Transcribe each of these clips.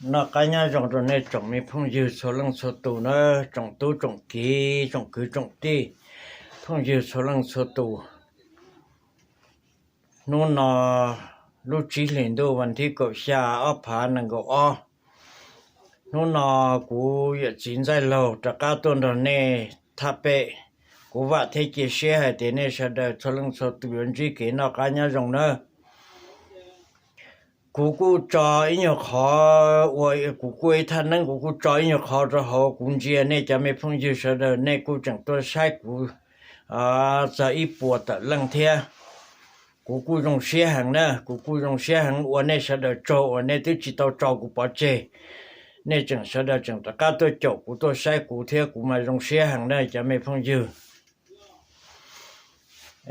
Noj qab nyob zoo rau nej tsoom me phooj ywg txhua leej txhua tus na, tsoom tub tsoom kiv, tsoom kwv tsoom tij, phooj ywg txhua leej txhua tus. Hnub no lub tsib hlis ntuj vas thib kaum xya ob phav nees nkaum ob, hnub no kuv yawm txiv Ntxaij Laug rov qab tuaj nrog nej thaj pem. Kuv vam thiab cia siab hais tias nej sawv daws txhua leej txhua tus yuav ntsib kev noj qab nyob zoo nawb. Kuv kuj tso ib nyuag qhov uas kuv kuj ib thaj neeb, kuv kuj tso ib nyuag qhov rau hauv, kuv ntsia nej cov me phooj ywg sawv daws nej kuj tseem tuaj saib kuv txog ib puas tawm leej thiab. Kuv kuj zoo siab heev na, kuv kuj zoo siab heev ua nej sawv daws tsaug uas nej twb tsis tau tso kuv pov tseg. Nej tseem sawv daws tseem rov qab tuaj caum kuv tuaj saib kuv thiab, kuv mas zoo siab heev na cov me phooj ywg.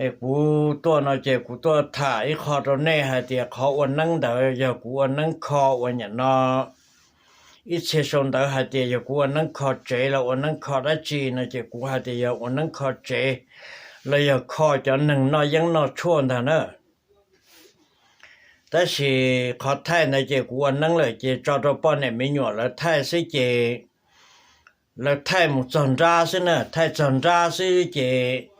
Es kuv tuaj no ces kuv tuaj tham ib qho rau nej hais tias qhov ua neeb ntawd yog kuv ua neeb kho uas nyam no ib txhia sau ntawv hais tias yog kuv ua neeb kho tsev los ua neeb kho dab tsi no ces kuv hais tias yog ua neeb kho tsev los yog kho cov neeg noj yeeb noj tshuaj ntag na. Tab sis qhov thaij ntawd ces kuv ua neeb lawm ces tso rau poj niam me nyuam lawv thaij xwb ces lawv thaij mus txog nrab xwb na, thaij txog nrab xwb ces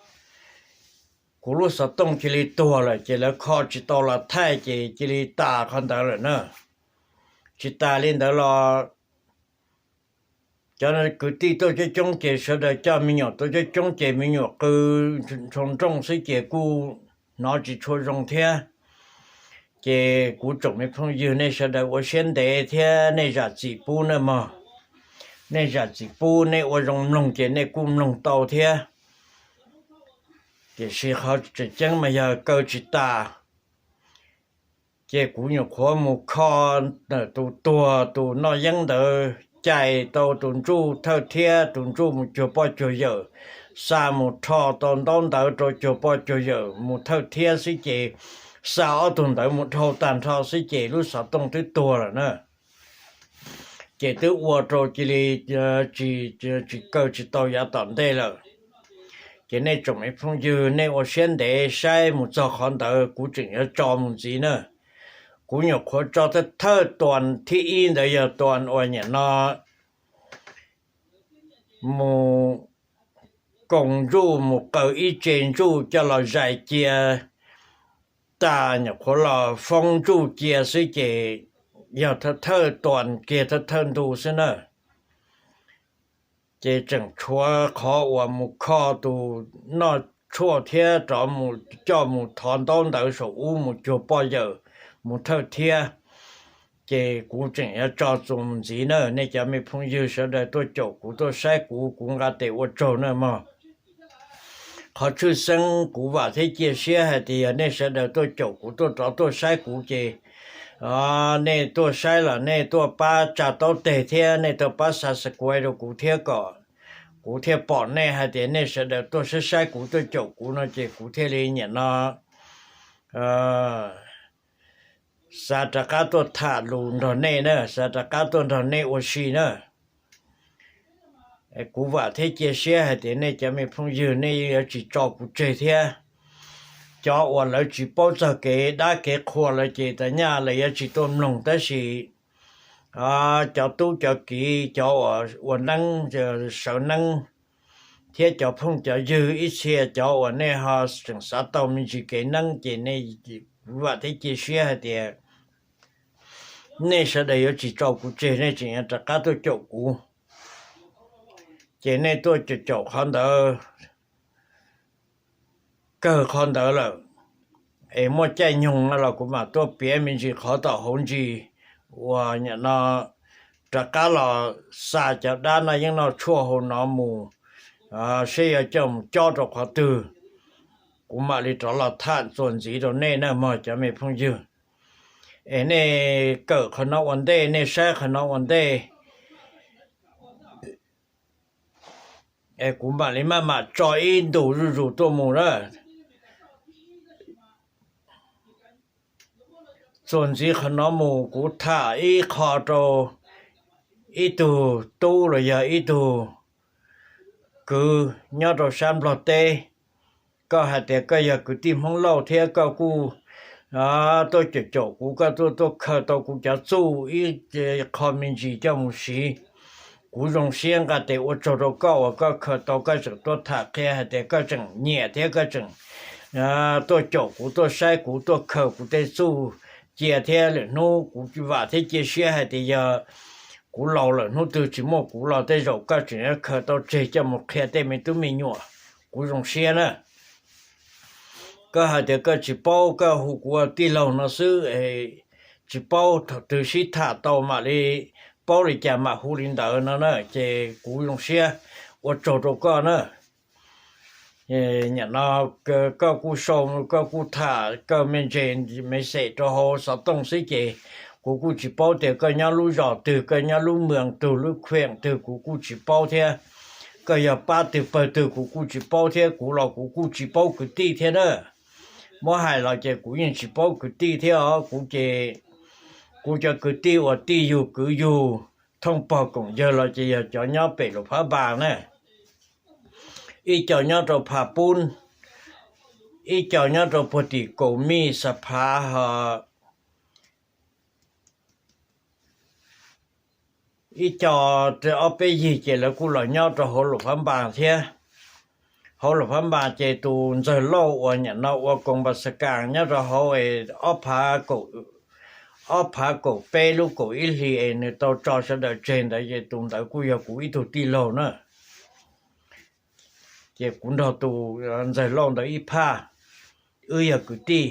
kuv lub xov tooj cia li tuag lawm ces lawv kho tsis tau los thaij ces cia li tas qhov ntawd lawm na. Tsis tas li ntawd los cov kwv tij tuaj coob coob ces sawv daws coj me nyuam tuaj coob coob ces me nyuam qw ntshoo nrooj xwb ces kuj hnov tsis tshua zoo thiab. Ces kuv tsoom me phooj ywg nej sawv daws ua siab ntev thiab nej zam txim pub na mog. Nej zam txim pub, nej ua zoo mloog ces nej kuj mloog tau thiab. Tiam sis qhov tseem ceeb mas yog kaw tsis tas. Ces kuv nyuam qhuav mus kho ntawm tus tuag tus noj yeeb ntawd cais tau tus ntsuj thawj thiab tus ntsuj mus cuag poj cuag yawm, xa mus rho tau ntaub ntawv rau cuag poj cuag yawm mus thawj thiab xwb ces xa ob tug ntawd mus dhau tag nrho xwb ces lub xov tooj twb tuag lawm na. Ces twb ua rau cia li tsis kaw tsis tau yav tom ntej lawm. Ces nej tsoom me phooj ywg nej ua siab ntev saib mus txog qhov ntawd kuv tseem yuav tso mus ntxiv na. Kuv nyuam qhuav tso thawj thawj tuas thib ib ntawd yog tuas uas nyam no mus koom ntsuj mus qaws ib tse ntsuj coj los zais cia tas nyuam qhuav los foob ntsuj cia xwb ces yog thawj thawj tuas kiag thawj thawj ntu xwb na. Ces tseem tshuav qhov uas mus kho tus noj tshuaj thiab rov mus coj mus thov ntaub ntawv saum ub mus cuag poj yawm mus thawj thiab. Ces kuv tseem yuav tso txuas mus ntxiv na, nej cov me phooj ywg sawv daws tuaj caum kuv tuaj saib kuv, kuv nqa tes ua tsaug na mog. Qhov tshwj xeeb kuv vam thiab cia siab hais tias yog nej sawv daws tuaj caum kuv tuaj rov tuaj saib kuv ces nej tuaj saib los nej tuaj pab tsa taub teg thiab nej tuaj pab subscribe rau kuv thiab kom kuv thiaj pom nej hais tias nej sawv daws tuaj saib saib kuv tuaj caum kuv no ces kuv thiaj li nyam no xav rov qab tuaj tham lus nrog nej na, xav rov qab tuaj nrog nej ua si na. Kuv vam thiab cia siab hais tias nej cov me phooj ywg nej yuav tsis tso kuv tseg thiab. Cov uas lawv tsis paub txog kev dab kev qhua lawm ces tas nyaj lawv yuav tsis tuaj mloog tab sis cov tub cov kiv cov uas ua neeb sawv neeb thiab cov phooj cov ywg ib txhia cov uas nej ho tseem xav tau me ntsis kev neeb ces nej, kuv vam thiab cia siab hais tias nej sawv daws yuav tsis tso kuv tseg, nej tseem yuav rov qab tuaj caum kuv. Ces nej tuaj caum caum qhov ntawd, kawg qhov ntawd lawm, es muaj caij nyoog no los kuv mam tuaj piav me ntsis qhov tom hauv ntsis uas nyam no rov qab los xa cov dab noj yeeb noj tshuaj hauv no mus, seb yuav coj mus cob rau qhov twg. Kuv mam li rov los tham txuas ntxiv rau nej na mog cov me phooj ywg. Es nej kawm qhov no ua ntej, nej saib qhov no ua ntej, es kuv mam li maj mam tso ib ntus zuj zus tuaj mus na. Txuas ntxiv qhov no mus kuv tham ib qho rau ib tug tub los yog ib tug kwv nyob rau sab Nplog teb. Koj hais tias koj yog kwv tij Hmoob Lauj thiab koj kuj tuaj caum caum kuv, koj tuaj tuaj khaws tau kuv cov txuj ib qho me ntsis coj mus siv. Kuv zoo siab nqa tes ua tsaug rau koj uas koj khaws tau, koj tseem tuaj tham qhia hais tias koj tseem nyiam thiab koj tseem tuaj caum kuv, tuaj saib kuv, tuaj khaws kuv tej txuj cia thiab. Lwm hnub kuv vam thiab cia siab hais tias yog kuv laus lawm, hnub twg tsis muaj kuv los tej zaum koj tseem khaws tau tseg coj mus qhia tej me tub me nyuam. Kuv zoo siab na. Koj hais tias koj tsis paub, koj hu kuv ua tij laug no xwb, tsis paub, thaum twg sib tham tau mam li paub li cas mam hu li ntawd no na, ces kuv zoo siab ua tsaug rau koj na. Nim no koj kuj sau, koj kuj tham koj me ntses me xes rau hauv xov tooj xwb ces kuv kuj tsis paub tias koj nyob lub zos twg, koj nyob lub moos twg, lub khueem twg, kuv kuj tsis paub thiab. Koj yog pab twg pawg twg kuv kuj tsis paub thiab, kuv los kuv kuj tsis paub kwv tij thiab na. Muab hais los ces kuv yeej tsis paub kwv tij thiab os. Kuv ces kuv cov kwv tij uas tij yug kwv yug thooj pog koom yawg los ces yog cov nyob pem Luas Phab Npas na, ib co nyob rau Pha Pub, ib co nyob rau puag tim Kaus Mij Xa Phav ho ib co ob peb yig ces lawv kuj los nyob rau hauv Luas Phab Npas thiab. Hauv Luas Phab Npas ces tus Ntxawg Lauj uas nim no ua koos npas xas kas nyob rau hauv es ob phav kaum peb lub kaum ib hlis es nws tau tso sawv daws tseg ntawd ces tus ntawd kuj yog kuv ib tug tij laug na. Ces kuv nrog tus Ntxawg Lauj ntawd ib phaj, wb yog kwv tij.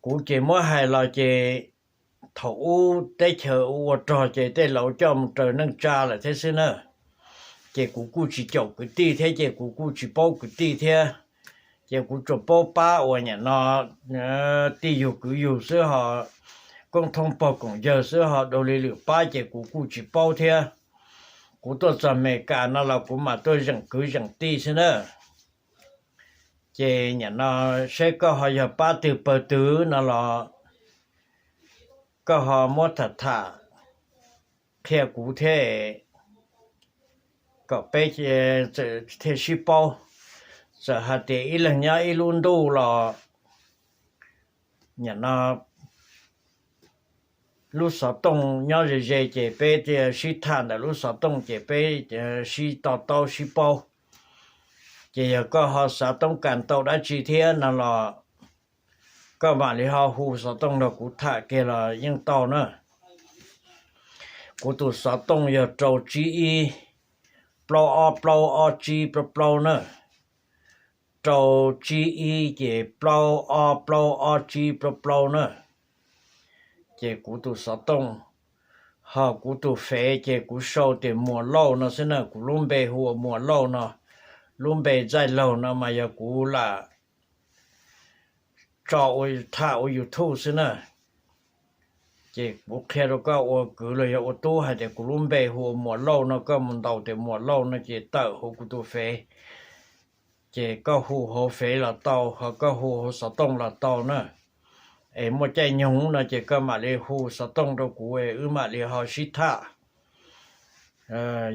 Kuv ces muab hais los ces thaum ub teb chaws ua rog ces tej laus coj mus raws neej tsa lawm thiab xwb na. Ces kuv kuj tsis caum kwv tij thiab ces kuv kuj tsis paub kwv tij thiab. Ces kuv tsuas paub pab uas nim no tij yug kwv yug xwb ho, koob thooj pog koom yawg xwb ho, dua li lwm pab ces kuv kuj tsis paub thiab. Kuv tuaj txog Mes Kas no los kuv mam tuaj zeem kwv zeem tij xwb na. Ces nim no saib koj ho yog pab twg pawg twg no los koj ho muab tham tham qhia kuv thiab, kom peb thiaj sib paub. Txawm hais tias ib leeg nyob ib lub ntuj los nim no lub xov tooj nyob ze ze ces peb thiaj sib tham ntawm lub xov tooj ces peb sib to taub sib paub. Ces yog koj ho xav toob kas tau dab tsi thiab no los koj mam li ho hu xov tooj nrog kuv tham kiag los yeej tau na. Kuv tus xov tooj yog rau tsib ib, plaub ob plaub ob tsib plaub plaub na. Rau tsib ib ces plaub ob plaub ob tsib plaub plaub na. Ces kuv tus xov tooj, ho kuv tus fev ces kuv sau tias Muas Lauj no xwb na, kuv lub npe hu ua Muas Lauj no. Lub npe Ntxaij Laug no mas yog kuv lam tso ua tham ua YouTube xwb na. Ces kuv qhia rau koj ua kwv los yog ua tub hais tias kuv lub npe hu ua Muas Lauj no, koj mus ntaus tias Muas Lauj no ces tawm hauv kuv tus fev. Ces koj hu hauv fev los tau, ho koj hu hauv xov tooj los tau na. Es muaj caij nyoog no ces koj mam li hu xov tooj rau kuv es wb mam li ho sib tham.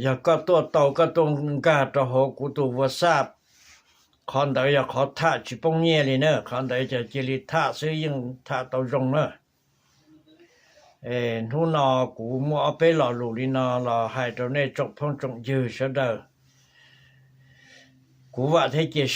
Yog koj tuaj tau koj tuaj nkag rau hauv kuv tus WhatsApp, qhov ntawd yog qhov tham tsis poob nyiaj li na, qhov ntawd yog cia li tham xwb yeej tham tau zoo na. Hnub no kuv muaj ob peb lo lus li no los hais rau nej tsoom phooj tsoom ywg sawv daws. Kuv vam thiab cia siab